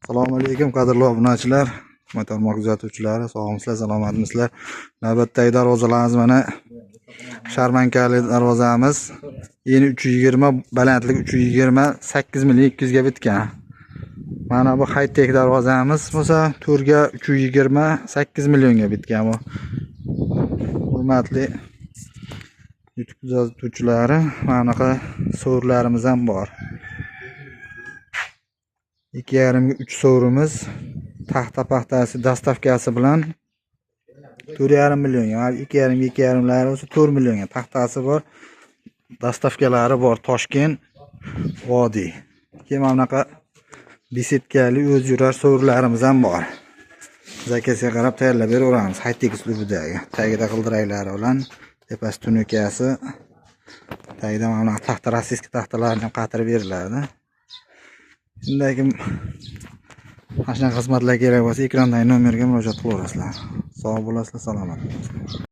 Assalomu alaykum, qadrli obunachilar, tarmoq kuzatuvchilari, sog'misizlar, salomatmisizlar? Navbatdagi darvozalarimiz mana sharmankali darvozamiz. Eni 320, balandligi 320, 8 million 200 ga bitgan. Mana bu high-tech darvozamiz bo'lsa, 4 ga 320, 8 millionga bitgan bu. Hurmatli YouTube kuzatuvchilari, mana bunaqa so'rlarimiz ham bor. 2,5 ga 3 so'rimiz taxta paxtasi доставка si bilan 4,5 millionga. Mana 2,5 ga 2,5lari bo'lsa 4 millionga, taxtasi bor, доставка lari bor, Toshkent, Vodiy. Keyin mana bunaqa беседка li o'z yurar so'rlarimiz ham bor. Заказ ga qarab tayyorlab beraveramiz. High-tech uslubidagi. Tagida g'ildiraklari bilan, tepasi tunukasi, tagida mana bunaqa taxta, российский taxtalarni ham qatirib beriladi. Shunday kim mana shunaqa xizmatlar kerak bo'lsa, ekrandagi nomerga murojaat qilaverasizlar. Sog' bo'lasizlar, salomat bo'lasizlar.